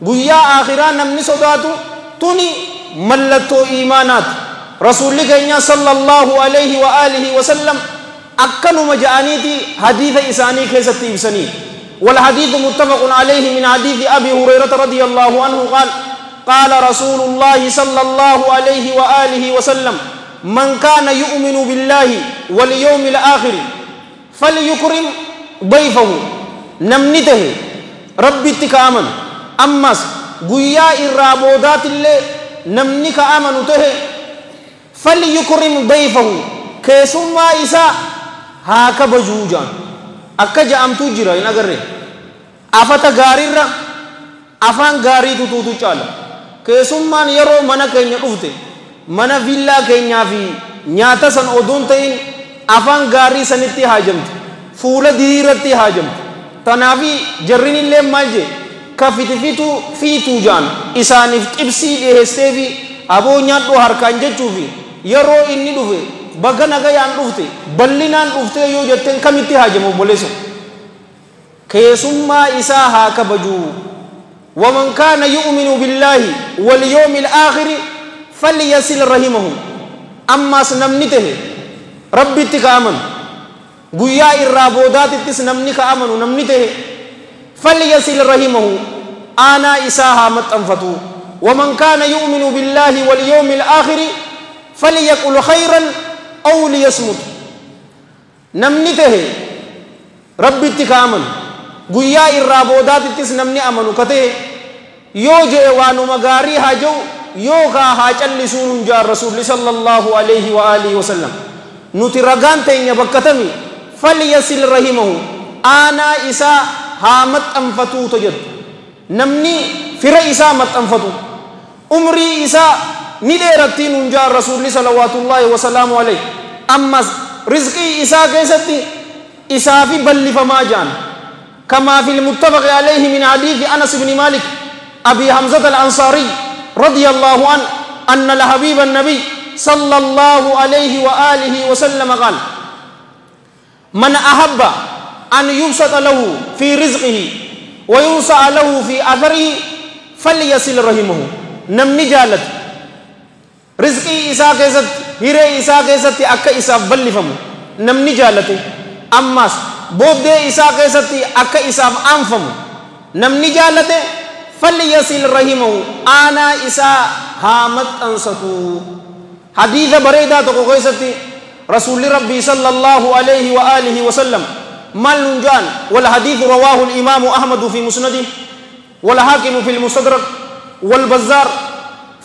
Guyyaa aakhiraa namni sodaatu tuni mallattoo iimaanaati. Rasuulli keenya sallallahu alayhi wa alihi wa sallam akkanuma ja'aniiti hadiisa isaanii keessatti ibsanii. والحديث متفق عليه من حديث أبي هريرة رضي الله عنه قال قال رسول الله صلى الله عليه وآله وسلم من كان يؤمن بالله واليوم الآخر فليكرم ضيفه. نمنته ربي تكامن أمس قيا الرابودات اللي نمنك آمنته فليكرم ضيفه كيسما إساء هاك بجوجان akka ja'amtuu jira hin agarre. Afata gaariirra afaan gaariitu tuutu caala. Keessummaan yeroo mana keenya dhufte mana villaa keenyaa fi nyaata san oduun ta'in afaan gaarii sanitti haajamte, fuula diriiratti haajamte. Tanaafi jarrin illee maal jee ka fitifituu fiituu jaan isaaniif xibsii dhiheessee fi aboo nyaadhu harkaan jechuufi yeroo inni dhufe baga nagayaan dhufte bal'inaan dhuftee yoo jetteen kamitti haajamu obboleessa. Keessummaa isaa haa kabajuu. ومن كان يؤمن بالله واليوم الآخر فليصل رحمه. أما سنمنته ربي تكامن قيا الرابودات تسنمني كامن نمنته فليصل رحمه أنا إساها متنفتو. ومن كان يؤمن بالله واليوم الآخر فليقل خيرا أو ليصمت. نمنته ربي تكامن قيا الرابودات تسنمني أمنو كته يوجي وانو مغاري هاجو يوكا هاجلسون جار رسول صلى الله عليه وآله وسلم. نترغان تين بكتمي فليصل رحمه أنا إسا هامت أنفتو تجد نمني فر إسا مت أنفتو عمري إسا نديرتين جار رسول صلوات الله وسلامه عليه. أما رزقي إسا كيستي إسا في بل فما جان كما في المتفق عليه من حديث أنس بن مالك أبي حمزة الأنصاري رضي الله عنه أن الحبيب النبي صلى الله عليه وآله وسلم قال من أحب أن يبسط له في رزقه ويوسع له في أثره فليصل رحمه. نمني جالت رزقي إسا كيست هيري إسا كيست أكا إسا بلفمو نمني جالت. أماس بودي إسا كيست أكا إسا أنفمو نمني جالت فليصل رحمه أنا إسا هامت أنصتو. حديث بريدة تقويستي رسول ربي صلى الله عليه وآله وسلم مال نجان. والحديث رواه الإمام أحمد في مسنده والحاكم في المستدرك والبزار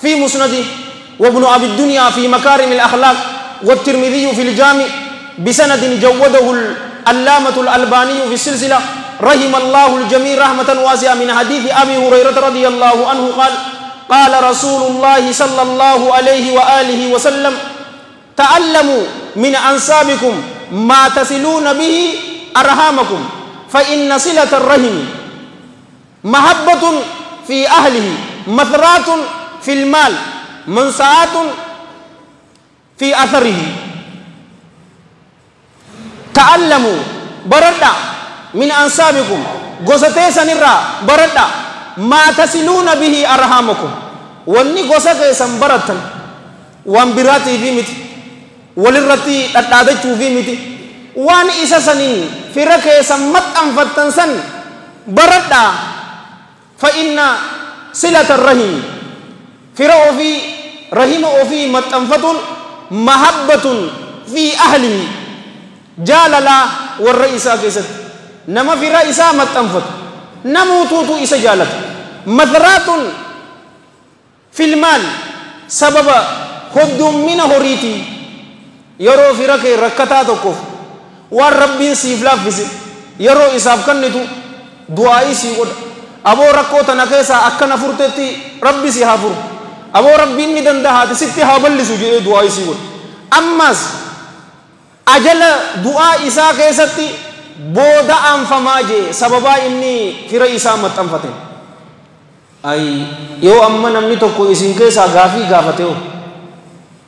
في مسنده وابن أبي الدنيا في مكارم الأخلاق والترمذي في الجامع بسند جوده العلامة الألباني في السلسلة رحم الله الجميع رحمة واسعة من حديث أبي هريرة رضي الله عنه قال قال رسول الله صلى الله عليه وآله وسلم تعلموا من أنسابكم ما تصلون به أرحامكم فإن صلة الرحم محبة في أهله مثرات في المال منسعات في أثره. تعلموا بردا من أنسابكم غوستي سنرا بردا ما تصلون به أرحامكم واني غوسة سن برتن وان براتي في متي ولرتي تتادچو في متي وان إسا سنين فرقه سمت أنفتن سن بردا فإن صلة الرحم فرق في رحم في مت أنفتن محبة في أهله جاللا والرئيسة كيست نما في رئيسة مت أنفت نموتوتو إسا جالت مثرات في المال سبب هدوم من هوريتي يرو في ركي ركتا توقف والربين سيف لافز يرو إساف كنتو دعائي سيقود أبو ركو تنكيسا أكنا فرتتي ربي سيهافر أبو ربين ندن دهات ستي هابل سجئ دعائي سيقود أماس أجل دعاء إسا كيستي بودا أنفماجي سببا إني في رئيسا مت أنفتين أي يو أما نمني توكو إسين كيسا غافي غافتيو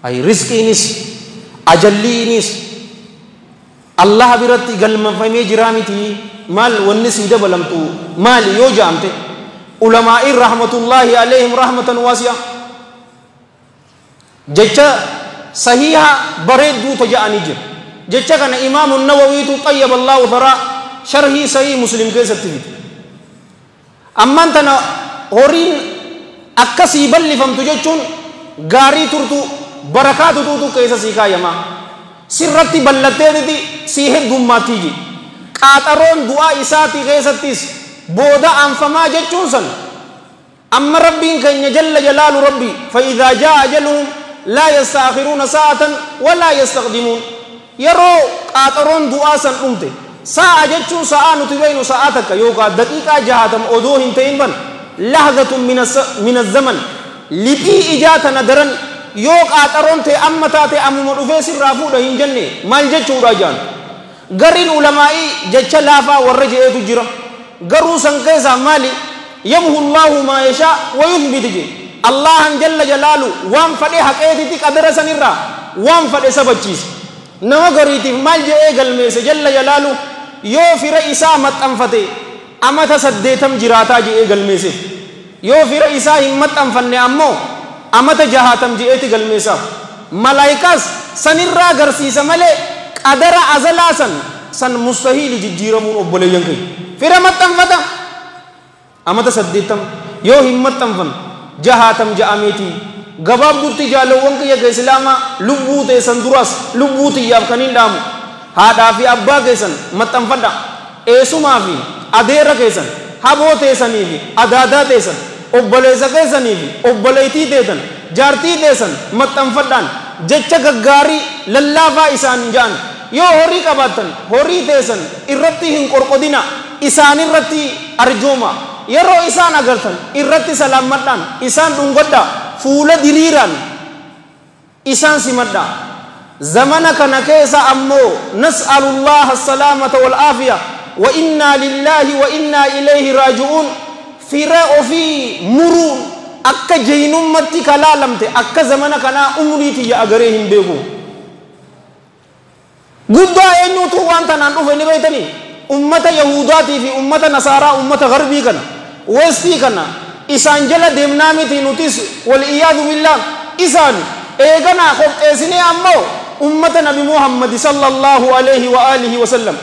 أي رزقينيس أجلينيس الله برتي قل من فمي جرامتي مال ونسي دبلمتو مال يو جامتي Ulamaa'i rahmatullaahi alayhim rahmatan waasi'a jecha sahiha bareedduu taja'anii jira. Jecha kana Imaamu Nawawiitu xayyaba Allaahu tharaa sharhii sahii Muslim keessatti fide. Ammaan tana horiin akkasii bal'ifamtu jechuun gaarii turtu barakaa tutuutu keessa sii kaayamaa. Sirratti bal'atteetiti sii heddummaattii ji. Qaaxaroon du'aa isaatii keessattis booda aanfamaa jechuun san amma Rabbiin keenya jalla jalaalu Rabbi fa'idhaa jaa ajaluhum laa yasta'akhiruuna sa'atan walaa yastaqdimuun. Yeroo qaaxaroon du'aa san dhumte sa'a jechuun sa'aa nuti beeknu sa'aa takka yookaan daqiiqaa 60 odoo hin ta'in ban lahzatun min zaman liphii ijaa tana daran yoo qaaxaroon ta'e amma taate ammuma dhufee sirraa fuudha hin jenne maal jechuudha jaan. Gariin ulamaa'ii jecha laafaa warra je'eetu jira. Garuu san keessaa maali? Yamhu Allahu maa yashaa wa yuthbit je. Allahan jalla jalaalu waan fadhe haqeetitti qadara sanirraa waan fadhe sabachiisa. Nama gariitiif maal je'ee galmeesse jalla jalaalu yoo fira isaa maxxanfate amata 80 jiraataa je'ee galmeesse. Yoo fira isaa hin maxxanfanne ammoo amata 60 je'eeti galmeessaaf. Malaayikaas sanirraa agarsiisa malee qadara azalaa san mustahiili jijjiiramuun obboleeyyan keenya. Fira maxxanfata amata 80 yoo hin maxxanfanne 60 ja'ameetii. Gabaabdutti jaalawwan kiyya ka islaamaa lubbuu teessan duraas lubbuu tiyyaaf kan hin dhaamu haadhaa fi abbaa keessan maxxanfadha. Eesumaa fi adeera keessan haboo teessanii fi adaadaa teessan obboleessa keessanii fi obboleettii teessan jaartii teessan maxxanfadhaan jecha gaggaarii lallaafaa isaan ja'an. Yoo horii qabaattan horii teessan irratti hin qorqodina, isaan irratti arjooma. Yeroo isaan agartan irratti salaammadhaan isaan dhungadha, fuula diriiraan isaan simadha. Zamana kana keessa ammoo nas'alullaha assalaamata wal aafiya wa innaa lillaahi wa innaa ilayhi raaji'uun. Fira ofii muruu akka jeynummatti kalaalamte akka zamana kanaa umrii tiyya agaree hin beeku. Guddaa eenyuutu waan tanaan dhufe ni beektanii? Ummata Yahudaatii fi ummata Nasaaraa, ummata Garbii kana, Westii kana isaan jala deemnaa miti nutis wal iyyaadu billaah isaan eeganaa qopheessinee ammoo ummata Nabi Muhammad sallallahu alaihi wa alihi wa sallam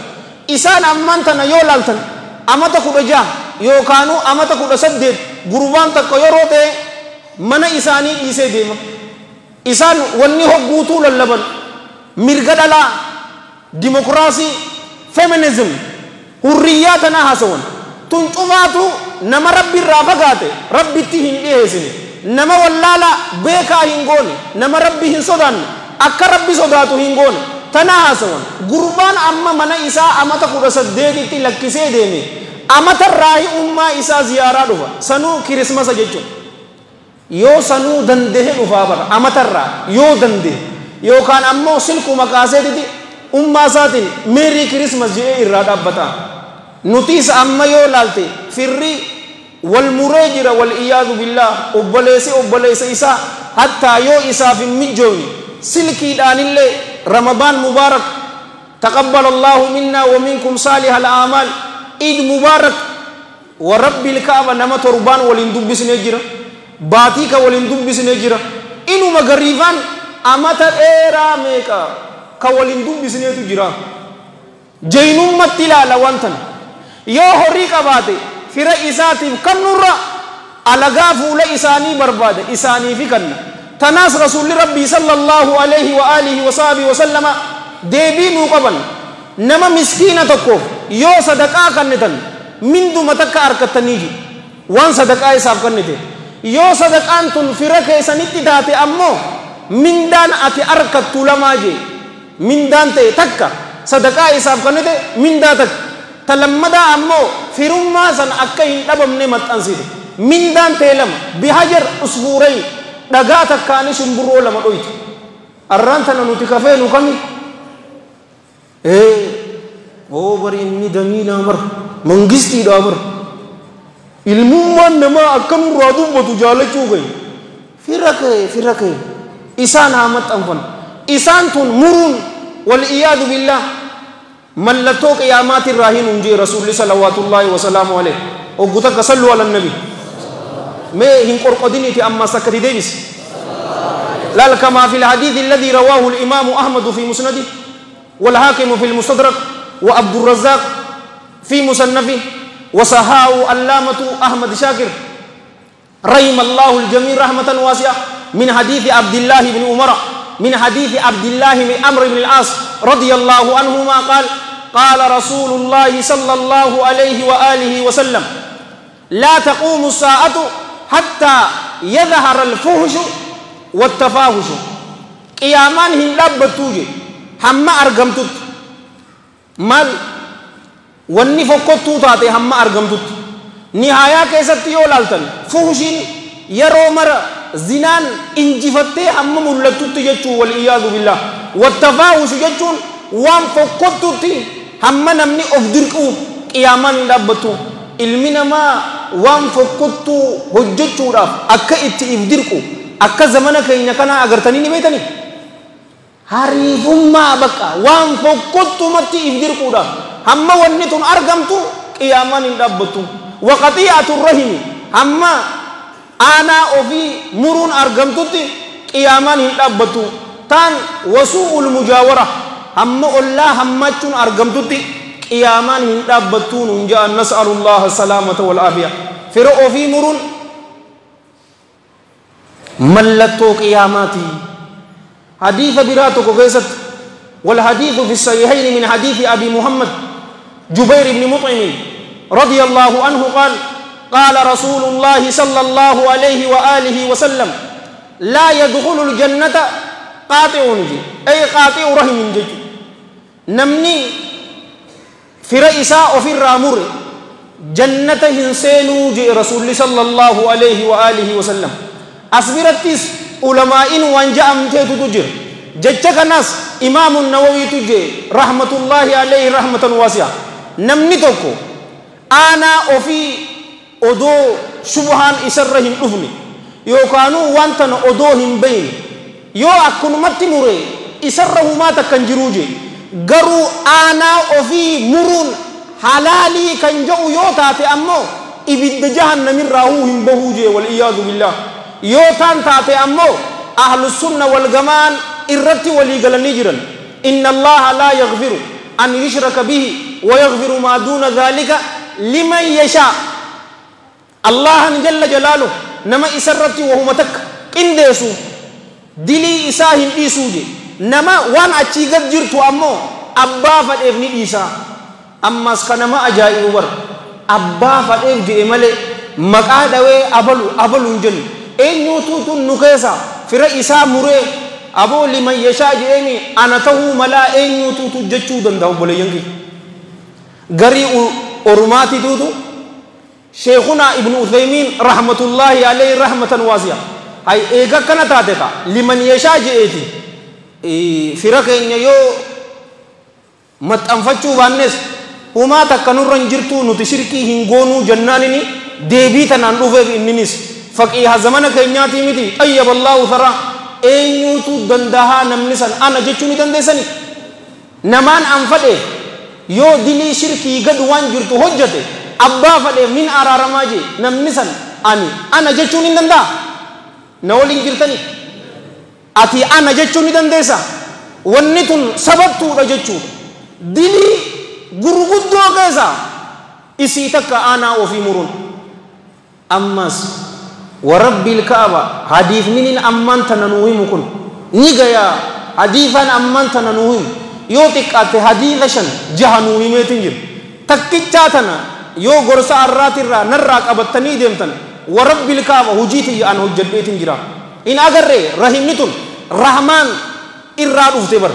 isaan ammaan tana yoo laaltan amata 16 yookaanuu amata 18 gurbaan takka yeroo ta'e mana isaanii dhiisee deema. Isaan wanni hogguutuu lallaban mirga dhalaa, dimokiraasii, feminism, hurriyyaa tanaa haasawan. Tun cufaatu nama Rabbi irraa fagaate Rabbitti hin dhiyeessine, nama wallaalaa beekaa hin goone, nama Rabbi hin sodaanne akka Rabbi sodaatu hin goone tanaa haasawan. Gurbaan amma mana isaa amata 18tti lakkisee deeme amata raahi ummaa isaa ziyaaraa dhufa. Sanuu kirismasa jechuudha. Yoo sanuu dandehe dhufaa bara amatarraa yoo dandehe yookaan ammoo silkuma kaaseetiti ummaa isaatiin meerii kirismas jedhee irraa dhaabbata. Nutis amma yoo laalte firri wal muree jira wal iyyaadu billaah obboleessi obboleessa isaa hattaa yoo isaaf hin mijoofne silkiidhaanillee Ramadaan mubaarak taqabbal Allahu minna wa minkum saalihal a'maal Eid mubaarak wa rabbil kaaba nama torbaan waliin dubbisnee jira. Baatii ka waliin dubbisnee jira. Inuma gariifaan amata dheeraa meeqa ka waliin dubbisneetu jira. Jeynummatti ilaala waan tana. Yoo horii qabaate fira isaatiif kannurra alagaa fuula isaanii barbaada isaaniifi kanna. Tanaas Rasuulli Rabbii sallallahu alaihi wa alihi wa sahbihi wa sallama deebii nuu qaban. Nama miskiina tokkoof yoo sadaqaa kennitan minduma takka argattanii jiru. Waan sadaqaa isaaf kennite. Yoo sadaqaan tun fira keessanitti taate ammoo mindaan ati argattu lamaa jee. Mindaan ta'e takka sadaqaa isaaf kennite mindaa takka. Ta lammadaa ammoo firummaa san akka hin dhabamne maxxansite. Mindaan ta'e lama bihajar usfuurayn dhagaa takkaanii shumburroo lama dhoyte. Arraan tana nuti kafeenu kami? Oo bari inni damiinaa bar mangistiidhaa bar. Ilmummaan namaa akka nurraa dubbatu jaalachuu kee. Fira kee fira kee isaan haa maxxanfan. Isaan tun muruun wal iyyaadu billaah mallattoo qiyaamaatirraa hin hunjee Rasuulli salawaatullaahi wasalaamu alayhi. Oggu takka sallu ala nabi. Mee hin qorqodiniiti ammas akkati deebisi. Laal, كما في الحديث الذي رواه الإمام أحمد في مسنده والحاكم في المستدرك وعبد الرزاق في مصنفه وصححه علامة أحمد شاكر رحم الله الجميع رحمة واسعة، من حديث عبد الله بن عمر، من حديث عبد الله بن عمرو بن العاص رضي الله عنهما قال: قال رسول الله صلى الله عليه وآله وسلم: لا تقوم الساعة حتى يظهر الفحش والتفاحش. Qiyaamaan hin dhaabbattuu je hamma argamtutti. Maal? Wanni fokkottuu taate hamma argamtutti. Nihaayaa keessatti yoo laaltan, fuhushiin yeroo mara zinaan injifattee hamma mul'attutti jechuu, والعياذ بالله. والتفاحش jechuun waan fokkottutti hamma namni of dirquu qiyaamaan hin dhaabbattu. Ilmi namaa waan fokkottuu hojjechuudhaaf akka itti if dirqu akka zamana keenya kanaa agartanii ni beektanii? Hariifummaa bakka waan fokkottumatti if dirquudhaaf hamma wanni tun argamtu qiyaamaan hin dhaabbattu. وقطيعة الرحم, hamma aanaa ofii muruun argamtutti qiyaamaan hin dhaabbattu. Taan وسوء المجاورة, hamma ollaa hammachuun argamtutti qiyaamaan hin dhaabbattuu nun ja'an. نسأل الله السلامة والعافية. Fira ofii muruun mallattoo qiyaamaati. Hadiisa biraa tokko keessatti, والحديث في الصحيحين من حديث أبي محمد جبير بن مطعم رضي الله عنه قال: قال رسول الله صلى الله عليه وآله وسلم: لا يدخل الجنة قاطع جي، أي قاطع رحم جي. Namni fira isaa ofirraa mure jannata hin seenuu jee Rasuulli صلى الله عليه وآله وسلم. As birattis ulamaa'in waan ja'amteetutu jira. Jecha kanas Imaamu Nawawiitu jee رحمة الله عليه رحمة واسعة. Namni tokko aanaa ofii odoo shubhaan isarra hin dhufne yookaanuu waan tana odoo hin beeyne yoo akkanumatti mure, isarra humaa takka hin jiruu jee. Garuu aanaa ofii muruun halaalii kan jedhu yoo taate ammoo ibidda jahannamirraa huu hin bahuu jee, والعياذ بالله. Yoo taan taate ammoo Ahlu Sunna wal gamaan irratti walii galanii jiran: إن الله لا يغفر أن يشرك به ويغفر ما دون ذلك لمن يشاء. Allahan جل جلاله nama isarratti wahuma takka qindeessu dilii isaa hin dhiisuu je. Nama waan achii gad jirtu ammoo abbaa fadheef ni dhiisa. Ammas ka nama ajaa'ibu bar, abbaa fadheef je'e malee maqaa dhawee abalu abalu hin jennu. Eenyuutu tun nu keessa fira isaa muree aboo لمن يشاء je'eemi ana tahuu malaa eenyuutuutu jechuu danda'a? Obboleeyyan kiyya, garii ormaatituutu Sheekuna Ibnu Uthaymiin رحمة الله عليه رحمة واسعة, hay eega akkana taate ka لمن يشاء je'eeti fira keenya yoo maxxanfachuu baannes humaa takka nurra hin jirtu, nuti shirkii hin goonuu jennaanini deebii tanaan dhufeef. Inninis faqiiha zamana keenyaatii miti, طيب الله ثراه. Eenyuutu dandahaa namni san ana jechuu ni dandeessani? Namaan an fadhe yoo dilii shirkii gad waan jirtu hojjete abbaa fadhe min araaramaa jee, namni san ani ana jechuun hin danda'a? Na waliin jirtani? Ati ana jechuun ni dandeessa? Wanni tun sabattuudha jechuudha. Dilii gurguddoo keessa isii takka, aanaa ofii muruun. Ammas ورب الكعبة hadiifninin ammaan tana nuu himu kun ni gayaa. Hadiifaan ammaan tana nuu himu yoo xiqqaate hadiisa shan jaha nuu himeetin jira. Takkichaa tana yoo gorsa arraatirraa narraa qabattanii deemtan, ورب الكعبة hujii tiyya an hojjedheetin jira. In agarree rahimni tun rahmaan irraa dhufte bar.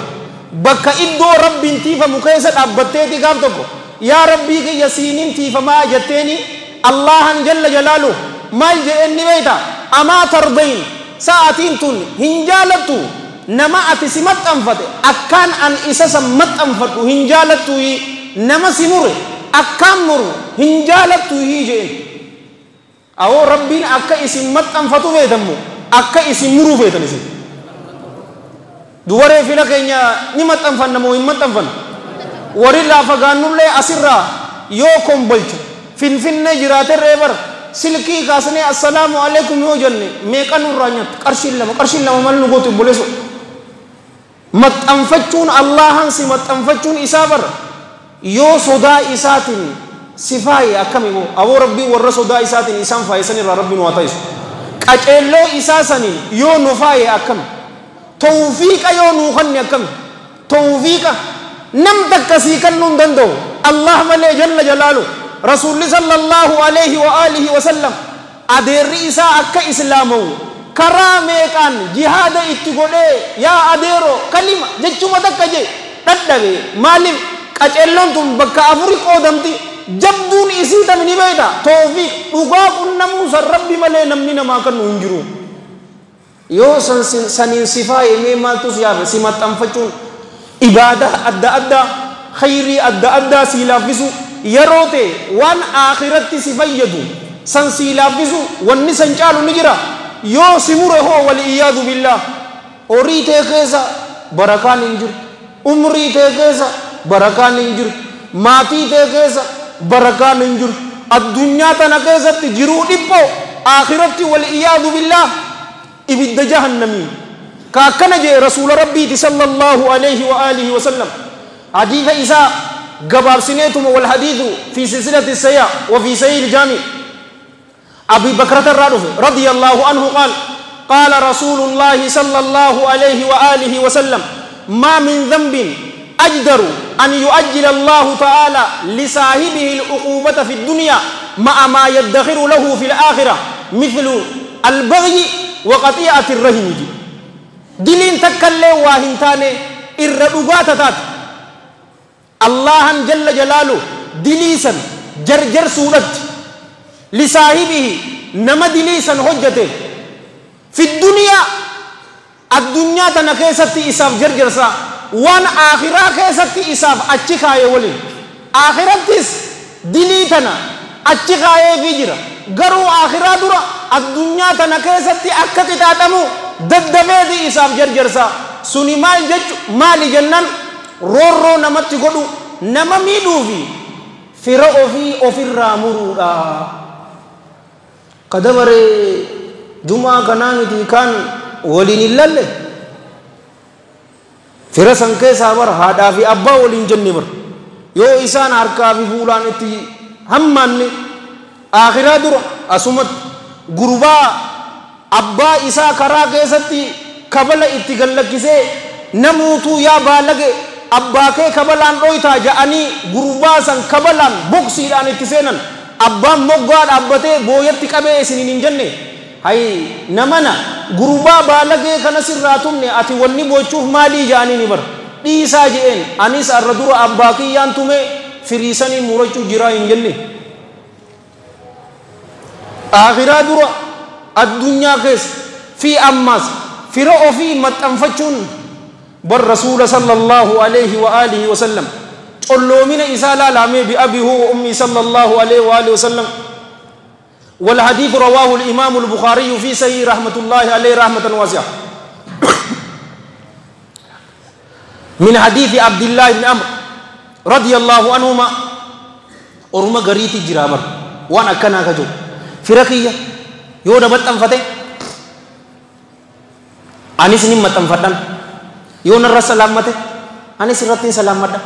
Bakka iddoo Rabbiin tiifamu keessa dhaabbatteeti gaaf tokko yaa Rabbii kiyya siinin tiifamaa jetteeni, Allahan جل جلاله maal jedheen ni beeyta? أما ترضين, sa'aatiin tun hin jaalattu nama ati si maxxanfate akkaan an isa san maxxanfadhu hin jaalattu? Nama si mure akkaan muru hin jaalattu jeen. Awoo, Rabbiin akka isin maxxanfatu feetammu akka isin muruu feetan? Isin dubaree fila keenya ni maxxanfanna moo hin maxxanfanna? Warirraa fagaannullee asirraa yoo kombolcha Finfinnee jiraaterree bar Silkii kaasnee assalaamu alaikum yoo jenne meeqa nurraa nyaatti? Qarshiin lama, qarshiin lama maal nu gootu obboleessu? Maxxanfachuun Allahan si maxxanfachuun isaa bara yoo sodaa isaatiin si faaye akkami boo? Aboo Rabbii warra sodaa isaatiin isaan faayesan irraa Rabbi nu haa taasisu. Qaceelloo isaa saniin yoo nu faaye akkami? Tawfiiqa yoo nuu kanne akkami? Tawfiiqa nam takka sii kennuu hin danda'u Allah malee jalla jalaalu. Rasuulli sallallahu alayhi wa alihi wa sallam adeerri isaa akka islaamawu karaa meeqaan jihaada itti godhee yaa adeero kalima jechuma takka jee dhadhabe. Maaliif qaceelloon tun bakka afuri qoodamti? Jabduun isii tami ni beekta. Tawfiiq dhugaa qunnamuu san Rabbi malee namni namaa kennu hin jiru. Yoo saniin si faaye mee maaltu si yaafe? Si maxxanfachuun ibaadaa adda addaa, khayrii adda addaa sii laaffisu, yeroo ta'e waan aakiratti si fayyadu san sii laaffisu, wanni san caalu ni jira. Yoo si mure hoo, waliyyaadu billaah, horii tee keessa barakaan hin jirtu, umrii tee keessa barakaan hin jirtu, maatii tee keessa barakaan hin jirtu, addunyaa tana keessatti jiruu dhiphoo, aakiratti waliyyaadu billaah ibidda jahannamii. Ka akkana jee rasuula Rabbiiti sallallahu alayhi wa alihi wa sallam. Hadiisa isaa gabaabsineetuma, والحديث في سلسلة الصحيحة وفي صحيح الجامع، أبي بكرة الرادف رضي الله عنه قال: قال رسول الله صلى الله عليه وآله وسلم: ما من ذنب أجدر أن يؤجل الله تعالى لصاحبه العقوبة في الدنيا مع ما يدخر له في الآخرة مثل البغي وقطيعة الرحم. Diliin takkallee waa hin taane irra dhugaa tataate Allahan jalla jalaalu diliisan jarjarsuudhatti lisaahibihi nama diliisan hojjate fi duniyaa, addunyaa tana keessatti isaaf jarjarsa, waan aakhiraa keessatti isaaf achi kaaye waliin. Aakhirattis dilii tana achi kaayeefii jira, garuu aakhiraa dura addunyaa tana keessatti akka qixaaxamu daddafeeti isaaf jarjarsa. Suni maal jechu? Maali jennaan, roorroo namatti godhu, nama miidhuufi fira ofii ofirraa muruudha. Kadabare jumaa kanaa miti kaan waliin hin lalle fira san keessaa bara haadhaa fi abbaa waliin jenne bara yoo isaan harkaa fi fuulaan itti hammaanne akhiraa dura asumatti gurbaa abbaa isaa karaa keessatti kabala itti gallakkisee namuutuu yaa baalage abbaa kee kabalaan dhoytaa ja'anii gurbaa san kabalaan boksiidhaan itti seenan, abbaan moggaa dhaabbatee booyatti qabee isiniin hin jenne, hay namana gurbaa baalagee kana sirraa tumne, ati wanni bochuuf maalii ja'anii ni bara dhiisaa je'een, anis arra dura abbaa kiyyaan tume firiisanii murachuu jiraa hin jenne. Akhiraa dura addunyaa keessa fi ammaas fira ofii maxxanfachuun bar rasuula sallallahu alayhi wa alihi wa sallam colloomina isaa laalamee بأبي هو وأمي صلى الله عليه وآله وسلم. والحديث رواه الإمام البخاري في صحيح رحمة الله عليه رحمة واسعة من حديث عبد الله بن عمرو رضي الله عنهما. Orma gariiti jira bar waan akkanaa ka jiru fira kiyya yoo na maxxanfate anis nin maxxanfadhan, yoo narra salaammate anis irratti hin salaammadha,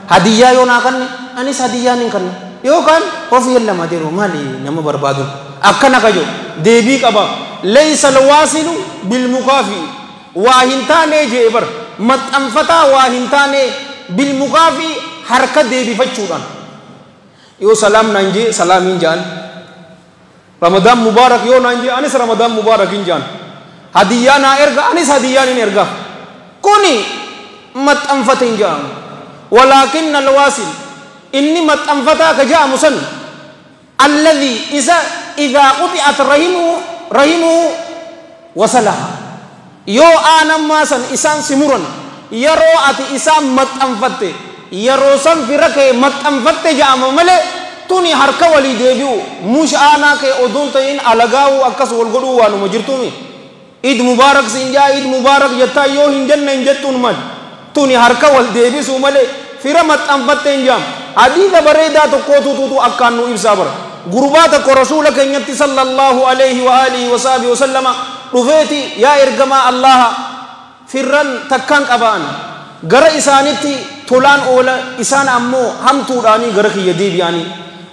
hadiyyaa yoo naa kanne anis hadiyyaa nin kanna, yookaan ofii lama jedhu maali nama barbaadu akkana ka jiru deebii qaba. ليس الواصل بالمكافئ waa hin taane jee bar maxxanfataa waa hin taane بالمكافئ harka deebifachuudhaan. Yoo salaam naan jee salaamiin jaan, Ramadaan mubaarak yoo naan jee anis Ramadaan mubaarak hin jaan, hadiyyaa naa erga anis hadiyyaan hin erga, kuni maxxanfate hin jaamu. ولكن الواصل inni maxxanfataa ka jaamu san الذي isa إذا قطعت رحمه وصلها. Yoo aanammaa san isaan si muran, yeroo ati isaan maxxanfatte, yeroo san fira kee maxxanfatte ja'ama malee tuni harka walii deebi'u mush aanaa kee oduun ta'in alagaa'uu akkas wal godhuu waanuma jirtuumi. Iid mubaarak siin jaa, iid mubaarak jettaa, yoo hin jenne hin jettuun mal tuni harka wal deebisuu malee fira maxxanfatte hin jaamu. Hadiisa bareedaa tokkootu tutu akkaan nu ibsaa bara. Gurbaa tokko rasuula keenyatti sallallahu alayhi wa alihi wa sahbihi wa sallama dhufeeti, yaa ergamaa Allaha, firran takkaan qabaan gara isaanitti tolaan oola, isaan ammoo hamtuudhaanii gara kiyya deebi'anii,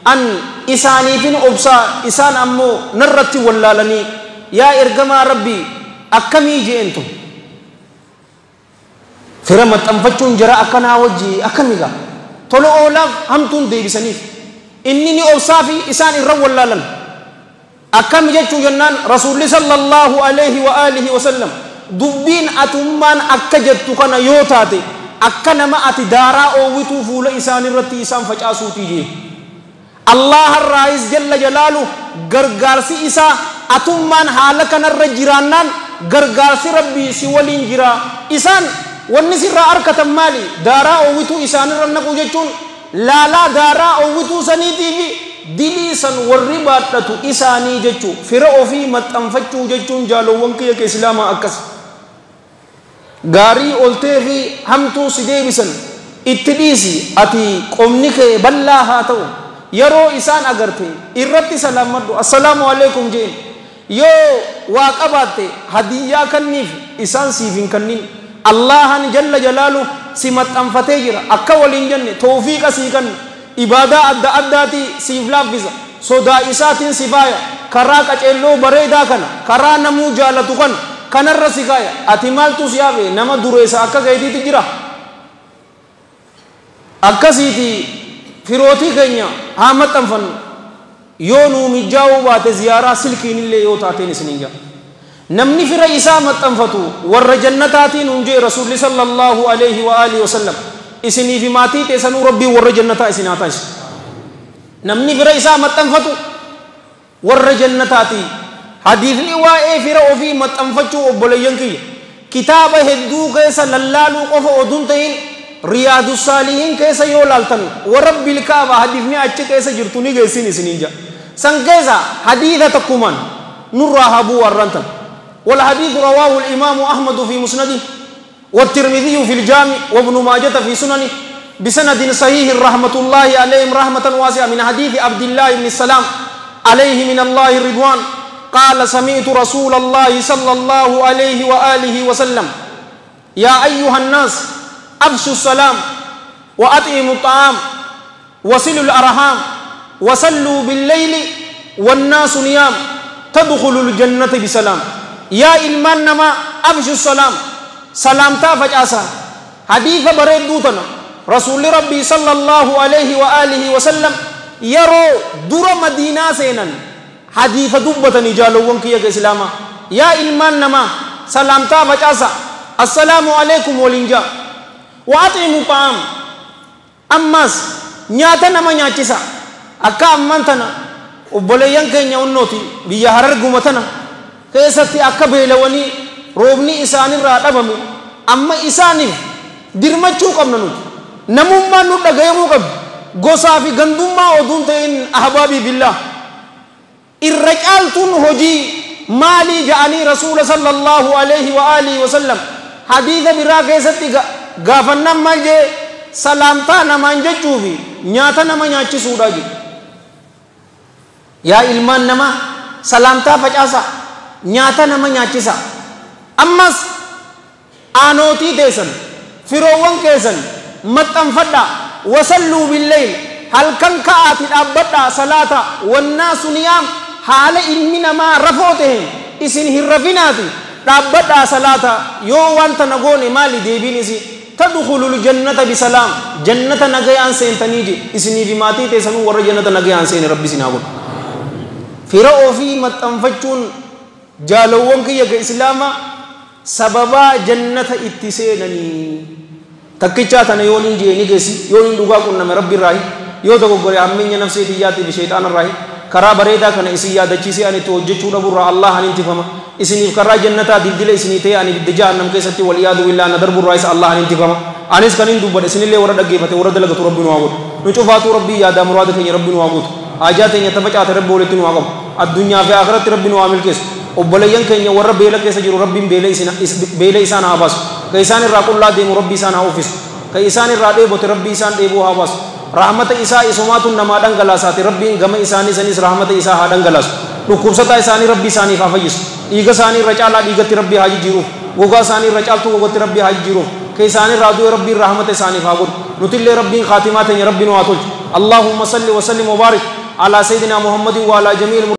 an isaaniifin obsaa, isaan ammoo narratti wallaalanii, yaa ergamaa Rabbii, akkamii je'entu fira maxxanfachuun jara akkanaa wajji akkamigaa tola oolaaf hamtuun deebisaniif, inni ni obsaa fi isaan irra wallaalan, akkami jechuu jennaan, rasuulli sallallahu alayhi wa alihi wa sallam, dubbiin atummaan akka jettu kana yoo taate, akka nama ati daaraa oowwituu fuula isaan irratti isaan facaasuutii jee. Allaharraayis jalla jalaalu gargaarsi isaa, atummaan haala kanarra jiraannaan gargaarsi Rabbii si waliin jira. Isaan wanni sirraa arkatan maali? Daaraa oowwituu isaanirra naqu jechuun laalaa daaraa oowwituu saniitii fi dilii san warri baadhatu isaanii jechuu. Fira ofii maxxanfachuu jechuun, jaalowwan kiyya ka islaamaa, akkas gaarii oltee fi hamtuu si deebisan itti dhiisi. Ati qomni kee bal'aa haa ta'u, yeroo isaan agarte irratti salaamadhu, assalaamu alaikum jeen. Yoo waa qabaatte hadiyyaa kanniif, isaan siif hin kannin. Allahan jalla jalaalu si maxxanfatee jira. Akka waliin jenne toofiiqa sii kanna, ibaadaa adda addaatii siif laaffisa, sodaa isaatiin si faaya, karaa qaceelloo bareedaa kana, karaa namuu jaalatu kana kanarra si kaaya. Ati maaltu si hafe? Nama dureessa akka keetiitti jira. Akkasiiti firootii keenya haa maxxanfannu. Yoo nuu mijaa'uu baate ziyaaraa silkiin illee yoo taateen isiniin jaa. Namni fira isaa maxxanfatu warra jannataatiin hun jee rasuulli sallallahu alayhi wa alihi wasallam. Isinii fi maatii teessanuu Rabbiin warra jannataa isin haa taasisu. Namni fira isaa maxxanfatu warra jannataati. Hadiisni waa'ee fira ofii maxxanfachuu, obboleeyyan kiyya, kitaaba hedduu keessa lallaaluu qofa oduun ta'in, Riyaadu Saalihiin keessa yoo laaltan, warra kaaba hadiisni achi keessa jirtu ni geessin isiniin jaa. San keessa hadiisa tokkumaan nurraa haa bu'u warran tan. والحديث رواه الإمام أحمد في مسنده والترمذي في الجامع وابن ماجة في سننه بسند صحيح رحمة الله عليهم رحمة واسعة، من حديث عبد الله بن السلام عليه من الله الرضوان قال: سمعت رسول الله صلى الله عليه وآله وسلم: يا أيها الناس، أفشوا السلام وأطعموا الطعام وصلوا الأرحام وصلوا بالليل والناس نيام تدخلوا الجنة بسلام. يا ilmaan namaa، أفشوا السلام، سلامتا facaasa. حديث bareedduutana رسول ربي صلى الله عليه وآله وسلم yeroo dura Madiinaa seenan hadiisa dubbatanii. Jaalowwan kiyya islaamaa, yaa ilmaan namaa, salaamtaa facaasa, assalaamu alaikum waliin jaa. وأطعموا الطعام, ammas nyaata nama nyaachisa. Akka ammaan tana obboleeyyan keenya unnooti biyya Hararguma tana keessatti akka beelawanii roobni isaanirraa dhabame, amma isaaniif dirmachuu qabna. Nuti namummaan nu dhagayamuu qabdi, gosaa fi gandummaa oduun ta'in. Ahbaabii billah, irra caaltuun hojii maalii ja'anii rasuula sallallahu alayhi wa alihi wa sallam hadiisa biraa keessatti gaafannaan maal jee? Salaamtaa namaan jechuu fi nyaata nama nyaachisuudha jedhu. Yaa ilmaan namaa, salaamtaa facaasa, nyaata nama nyaachisa. Ammas aanootii teessan, firoowwan keessan maxxanfadhaa. وصلوا بالليل, halkan ka'aati dhaabbadhaa salaata, والناس نيام, haala ilmi namaa rafoo ta'een isin hin rafinaati dhaabbadhaa salaata. Yoo wanta na goone maali deebiin isi? تدخلوا الجنة بسلام, jannata nagayaan seentanii je. Isinii fi maatii teessanuu warra jannata nagayaan seene Rabbi isin haa godhu. Fira ofii maxxanfachuun, jaalowwan kiyya ga islaamaa, sababaa jannata itti seenanii. Takkichaa tana yoon hin jee ni geessi. Yoon hin dhugaa qunname Rabbi irraahi, yoo dogoggore hammeenya nafsee tiyyaatii fi sheexaana irraahi. Karaa bareedaa kana isin yaadachiisee ani itti hojjechuu dhaburraa Allah ani intifama isiniif. Karaa jannataa dildila isinii ta'e, ani ibidda jahannam keessatti والعياذ بالله na darburraa isa Allah ani intifama. Anis kan hin dubbadhe, isinillee warra dhaggeeffate warra dalagatu Rabbi nu haa godhu. Nu cufaatuu Rabbii yaadaa muraada keenya Rabbi nu haa guutu. Haajaa teenya tafacaate Rabbi walitti nu haa qabu. Addunyaa fi akhiratti Rabbi nu haa milkeessu. Obboleeyyan keenya warra beela keessa jiru Rabbiin beela isaan haa baasu. Ka isaan irraa qullaa deemu Rabbi isaan haa uffisu. Ka isaan irraa dheebote Rabbi isaan dheebuu haa baasu. Rahmata isaa isumaatu namaa dhangalaasaati. Rabbiin gama isaanii sanis rahmata isaa haa dhangalaasu. Dhukkubsataa isaanii Rabbi isaaniif haa fayyisu. Dhiiga isaanii irra caalaa dhiigatti Rabbi haa jijjiiruuf. Gogaa isaanii irra caaltuu gogatti Rabbi haa jijjiiruuf. Ka isaanii irraa du'e Rabbiin rahmata isaaniif haa godhu. Nutillee Rabbiin khaatimaa teenya Rabbi nu haa tolchu. Allahumma salli wa sallim wa baarik alaa sayyidina Muhammadin wa alaa jamiil.